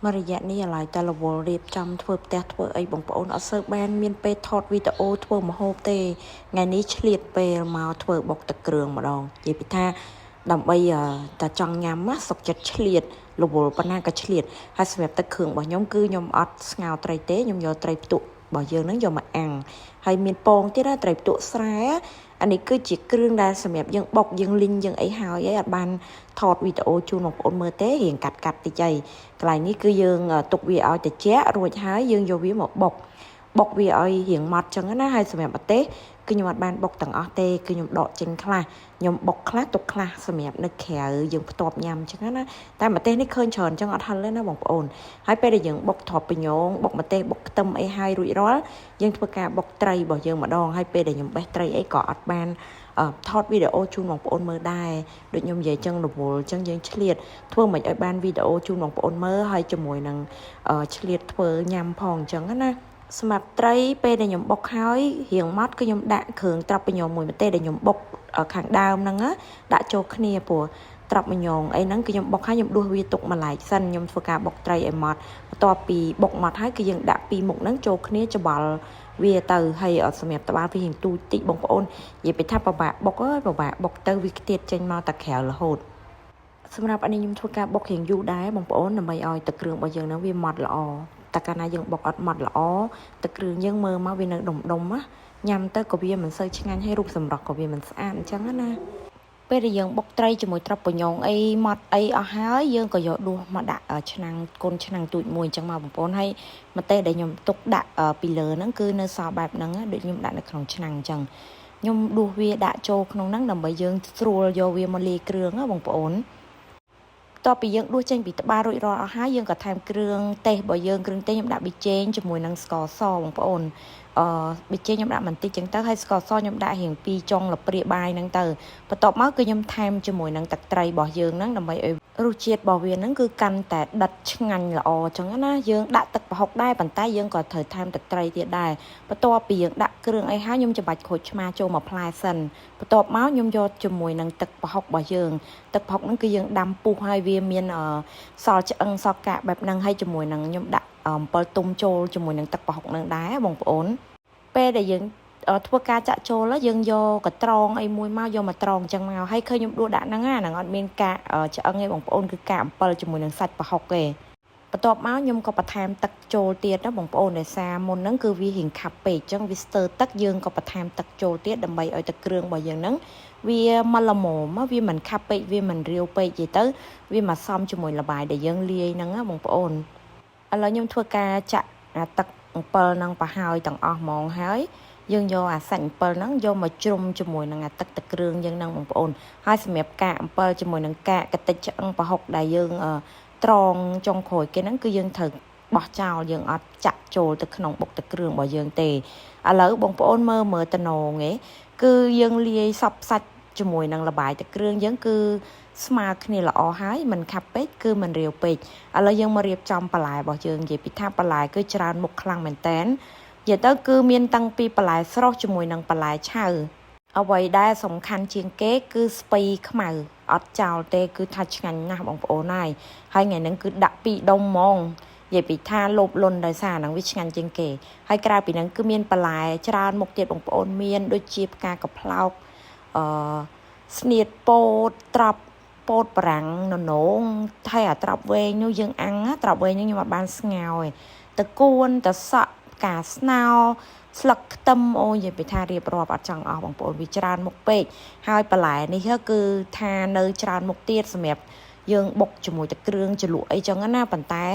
មួយរយៈនេះឥឡូវតែរវល់រៀបចំធ្វើផ្ទះធ្វើអីបងប្អូនអត់សូវបានមានពេលថតវីដេអូធ្វើម្ហូបទេថ្ងៃនេះឆ្លៀតពេលមកធ្វើបុកទឹកគ្រឿងម្ដងនិយាយពីថាដើម្បីតែចង់ញ៉ាំណាសុកចិត្តឆ្លៀតរវល់ប៉ុណ្ណាក៏ឆ្លៀតហើយសម្រាប់ទឹកគ្រឿងរបស់ខ្ញុំគឺខ្ញុំអត់ស្ងោរត្រីទេខ្ញុំយកត្រីផ្ទក់របស់យើងហ្នឹងយកមកអាំងហើយមានពងទៀតណាត្រីផ្ទក់ស្រែអានេះគឺជាគ្រឿងដែលសម្រាប់យើងបុកយើងលីងយើងអីហើយអីអត់បានថតវីដេអូជូនបងប្អូនមើលទេរៀងកាត់កាត់តិចអីកន្លែងនេះគឺយើងទុកវាឲ្យត្រជាក់រួចហើយយើងយកវាមកបុកបុកវាឲ្យរៀងម៉ត់ចឹងណាហើយសម្រាប់ម្ទេសគឺខ្ញុំអត់បានបុកទាំងអស់ទេគឺខ្ញុំដកចេញខ្លះខ្ញុំបុកខ្លះទុកខ្លះសម្រាប់នៅក្រៅយើងផ្ទាប់ញ៉ាំចឹងណាតែម្ទេសនេះឃើញច្រើនចឹងអត់ហិលទេណាបងប្អូនហើយពេលដែលយើងបុកទ្រាប់ញងបុកម្ទេសបុកខ្ទឹមអីហើយរួចរាល់យើងធ្វើការបុកត្រីរបស់យើងម្ដងហើយពេលដែលខ្ញុំបេះត្រីអីក៏អត់បានថតវីដេអូជូនបងប្អូនមើលដែរដូចខ្ញុំនិយាយចឹងរវល់ចឹងយើងឆ្លៀតធ្វើមិនឲ្យបានវីដេអូជូនបងប្អូនមើលហើយជាមួយនឹងឆ្លៀតធ្វើញ៉ាំផងអញ្ចឹងណាសម្រាប់ត្រីពេលដែលខ្ញុំបុកហើយរៀងម៉ត់គឺខ្ញុំដាក់គ្រឿងត្រប់ញងមួយម្ទេសដែលខ្ញុំបុកខាងដើមហ្នឹងដាក់ចូលគ្នាព្រោះត្រប់ញងអីហ្នឹងគឺខ្ញុំបុកហើយខ្ញុំដួសវាទុកម្លែកសិនខ្ញុំធ្វើការបុកត្រីឲ្យម៉ត់បន្ទាប់ពីបុកម៉ត់ហើយគឺយើងដាក់ពីរមុខហ្នឹងចូលគ្នាច្បល់វាទៅហើយសម្រាប់ត្បាល់វារៀងទូចតិចបងប្អូននិយាយពីថាពិបាកបុកអើយពិបាកបុកទៅវាខ្ទាតចេញមកតែក្រៅរហូតសម្រាប់អានេះខ្ញុំធ្វើការបុករៀងយូរដែរបងប្អូនដើម្បីឲ្យទឹកគ្រឿងរបស់យើងហ្នឹងវាម៉ត់ល្អតែកាលណាយើងបុកអត់ម៉ត់ល្អទឹកគ្រឿងយើងមើលមកវានៅដុំដុំណាញ៉ាំទៅក៏វាមិនសូវឆ្ងាញ់ហើយរូបសម្រស់ក៏វាមិនស្អាតអញ្ចឹងណាពេលដែលយើងបុកត្រីជាមួយត្រប់បញងអីម៉ត់អីអស់ហើយយើងក៏យកដួសមកដាក់ឆ្នាំងគុនឆ្នាំងទូចមួយអញ្ចឹងមកបងប្អូនហើយម្ទេសដែលខ្ញុំទុកដាក់ពីលើហ្នឹងគឺនៅសល់បែបហ្នឹងដូចខ្ញុំដាក់នៅក្នុងឆ្នាំងអញ្ចឹងខ្ញុំដួសវាដាក់ចូលក្នុងហ្នឹងដើម្បីយើងស្រួលយកវាមកលាយគ្រឿងណាបងប្អូនតបពីយើងដួសចេញពីត្បាល់រួចរាល់អស់ហើយយើងក៏ថែមគ្រឿងទេសរបស់យើងគ្រឿងទេសខ្ញុំដាក់ប៊ីចេងជាមួយនឹងស្ករសបងប្អូនអឺប៊ីចេងខ្ញុំដាក់បន្តិចចឹងទៅហើយស្ករសខ្ញុំដាក់រៀងពីរចុងលព្រាបាយហ្នឹងទៅបន្ទាប់មកគឺខ្ញុំថែមជាមួយនឹងទឹកត្រីរបស់យើងហ្នឹងដើម្បីឲ្យរសជាតិរបស់វាហ្នឹងគឺកាន់តែដិតឆ្ងាញ់ល្អចឹងណាយើងដាក់ទឹកប្រហុកដែរប៉ុន្តែយើងក៏ត្រូវថែមទឹកត្រីទៀតដែរបន្ទាប់ពីយើងដាក់គ្រឿងអីហើយខ្ញុំច្បាច់ក្រូចឆ្មាចូលមកផ្លែសិនបន្ទាប់មកខ្ញុំយកជាមួយនឹងទឹកប្រហុករបស់យើងទឹកប្រហុកហ្នឹងគឺយើងដាំពុះហើយវាមានសល់ឆ្អឹងសល់កាកបែបហ្នឹងហើយជាមួយនឹងខ្ញុំដាក់អំពិលទុំចូលជាមួយនឹងទឹកប្រហុកហ្នឹងដែរបងប្អូនពេលដែលយើងធ្វើការចាក់ចូលយើងយកកត្រងអីមួយមកយកមកត្រងអញ្ចឹងមកហើយឃើញខ្ញុំដួសដាក់ហ្នឹងហ្នឹងអត់មានកាកឆ្អឹងទេបងប្អូនគឺកាកអំពិលជាមួយនឹងសាច់ប្រហុកទេបន្ទាប់មកខ្ញុំក៏បន្ថែមទឹកចូលទៀតណាបងប្អូនដោយសារមុនហ្នឹងគឺវារៀងខាប់ពេកអញ្ចឹងវាស្ទើរទឹកយើងក៏បន្ថែមទឹកចូលទៀតដើម្បីឲ្យទឹកគ្រឿងរបស់យើងហ្នឹងវាមកល្មមវាមិនខាប់ពេកវាមិនរាវពេកនិយាយទៅវាមកសមជាមួយល្បាយដែលយើងលាយហ្នឹងណាបងប្អូនឥឡូវខ្ញុំធ្វើការចាក់អាទឹកអំពិលហ្នឹងប្រហើយទាំងអស់ហ្មងហើយយើងយកអាសាច់អំពិលហ្នឹងយកមកជ្រុំជាមួយនឹងអាទឹកទឹកគ្រឿងយើងហ្នឹងបងប្អូនហើយសម្រាប់កាកអំពិលជាមួយនឹងកាកកតិចឆ្អឹងប្រហុកដែលយើងត្រងចុងក្រោយគេហ្នឹងគឺយើងត្រូវបោះចោលយើងអត់ចាក់ចូលទៅក្នុងបុកទឹកគ្រឿងរបស់យើងទេឥឡូវបងប្អូនមើលមើលតំណងឯងគឺយើងលាយសពសាច់ជាមួយនឹងល្បាយទឹកគ្រឿងយើងគឺស្មើគ្នាល្អហើយមិនខាប់ពេកគឺមិនរាវពេកឥឡូវយើងមករៀបចំបន្លែរបស់យើងនិយាយពីថាបន្លែគឺច្រើនមុខខ្លាំងមែនតែននិយាយទៅគឺមានតាំងពីបន្លែស្រស់ជាមួយនឹងបន្លែឆៅអ្វីដែលសំខាន់ជាងគេគឺស្ពៃខ្មៅអត់ចោលទេគឺថាឆ្ងាញ់ណាស់បងប្អូនហើយហើយថ្ងៃហ្នឹងគឺដាក់ពីរដុំហ្មងនិយាយពីថាលោភលន់ដោយសារហ្នឹងវាឆ្ងាញ់ជាងគេហើយក្រៅពីហ្នឹងគឺមានបន្លែច្រើនមុខទៀតបងប្អូនមានដូចជាផ្កាកប្លោកអឺស្នៀតពោតត្រប់ពោតបារាំងននងហើយអាត្រប់វែងនោះយើងអាំងត្រប់វែងនោះខ្ញុំអត់បានស្ងោរទេតកួនតសក់ផ្កាស្នោស្លឹកខ្ទឹមអូនិយាយពីថារៀបរាប់អត់ចង់អស់បងប្អូនវាច្រើនមុខពេកហើយបន្លែនេះគឺថានៅច្រើនមុខទៀតសម្រាប់យើងបុកជាមួយទឹកគ្រឿងជ្រលក់អីចឹងណាប៉ុន្តែ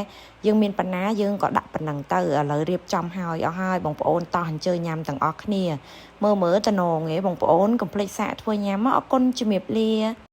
យើងមានបណ្ណាយើងក៏ដាក់ប៉ុណ្ណឹងទៅឥឡូវរៀបចំហើយអស់ហើយបងប្អូនតោះអញ្ជើញញ៉ាំទាំងអស់គ្នាមើលមើលតំណងឯងបងប្អូនកុំភ្លេចសាកធ្វើញ៉ាំអរគុណជំរាបលា។